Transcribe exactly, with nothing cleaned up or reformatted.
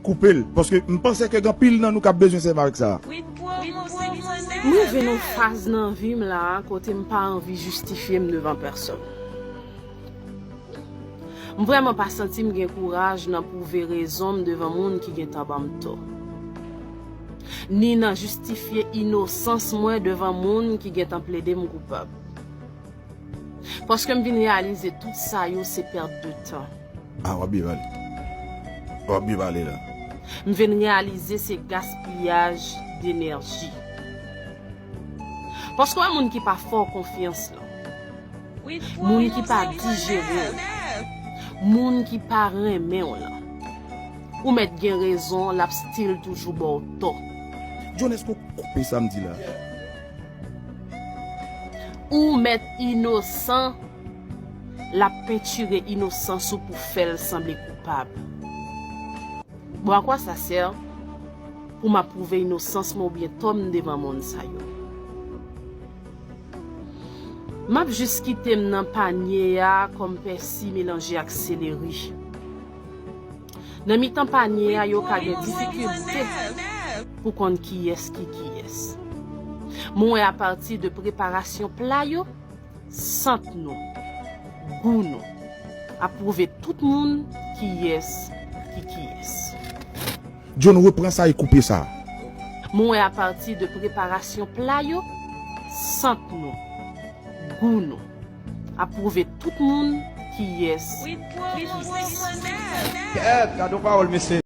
Koupe l, paske m panse ke gen anpil nan nou k ap bezwen sèvi avèk sa. M rive nan faz nan vi m la a kote m pa anvi jistifye m devan pèsòn. M vrèman pa santi m gen kouraj nan pwouve rezon m devan moun ki gentan ban m tò, ni nan jistifye inosans mwen devan moun ki gentan plede m koupab. Paske m vin reyalize tout sa yo se pèt de tan. Ah, w ap byen pale. W ap byen pale la. M vin reyalize se gaspiyaj denèji. Paske w wè moun ki pa fè w konfyans lan, moun ki pa dijere w, moun ki pa renmen w lan, ou mèt gen rezon, l ap still toujou ba w tò. John, èske w koupe sa m di la? Ou mèt inosan, l ap pentire inosans ou pou fè l sanble koupab. Bon, a kwa sa sè pou m ap pwouve inosans mwen oubyen tò m devan moun sa yo? M ap jis kite m nan panye a kòm pèsi melanje ak seleri. Nan mitan panye a, yo ka gen difikilte pou konn kiyès ki kiyès. Mwen wè apati de preparasyon pla yo, sant nou, gou nou, ap pwouve tout moun kiyès ki kiyès. John, repran sa e koupe sa. Mwen wè apati de preparasyon pla yo, sant nou, gou nou, ap pwouve tout moun kiyès ki kiyès. Kèt, gade yon pawòl, mesye.